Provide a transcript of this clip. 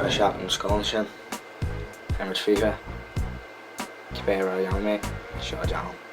deireadh seachtaine scoil ansin. Imirt FIFA, cibé rud a dhéanfaidh mé, seo a déanaim.